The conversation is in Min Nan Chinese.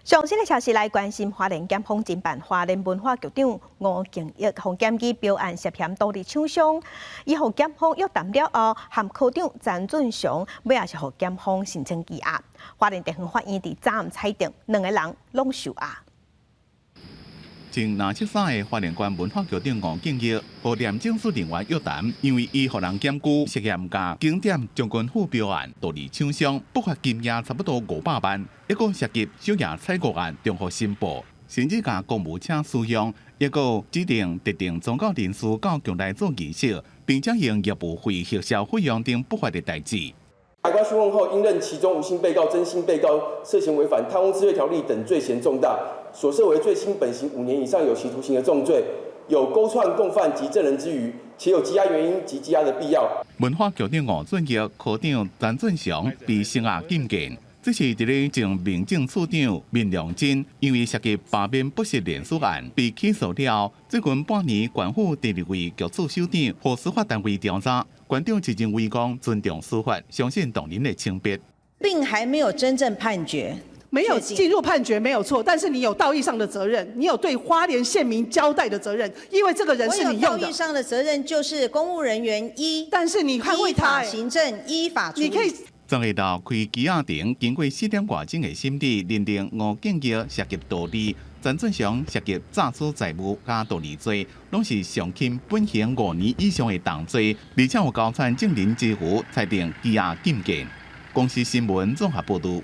上新的消息來關心，花蓮檢方偵辦花蓮文化局長吳敬益，予檢舉標案涉嫌盜利搶商，伊予檢方約談了後，和科長詹俊雄，尾仔是予檢方申請羈押。花蓮地方法院佇昨暗裁定，兩个人攏受押。前63歲花蓮縣文化局長吳敬益，予廉政署人員約談，因為伊予人檢舉涉嫌共景點將軍府標案盜利搶商，不法金額差不多500萬，抑閣涉及小額採購案重複申報，甚至共公務車私用，抑閣指定特定宗教人士到局內做儀式，並且用業務費核銷費用等不法的代誌。法官訊問後，應認其中吳姓被告、曾姓被告涉嫌違反貪污治罪條例等罪嫌重大，所涉為最輕本刑5年以上有期徒刑的重罪，有勾串共犯及證人之虞，且有羈押原因及羈押的必要。文化局長吳俊益、科長詹俊雄被聲押禁見，這是佇咧前民政處長閔良珍，因為涉及罷免不實連署案被起訴了，最近半年縣府第二位局處首長予司法單位調查，縣長就認為講尊重司法，相信當人的清白。並還沒有真正判決。沒有進入判決沒有錯，但是你有道義上的責任，你有對花蓮縣民交代的責任，因為這個人是你用的。道義上的責任就是公務人員依，但是你捍衛他，行政依法處理。你可以。昨下晝開羈押庭，經過4點外鐘的審理，認定吳敬業涉及盜利，詹俊雄涉及詐取財物佮盜利罪，攏是上輕本刑5年以上的重罪，而且有勾串證人之虞，裁定羈押禁見。公視新聞綜合報導。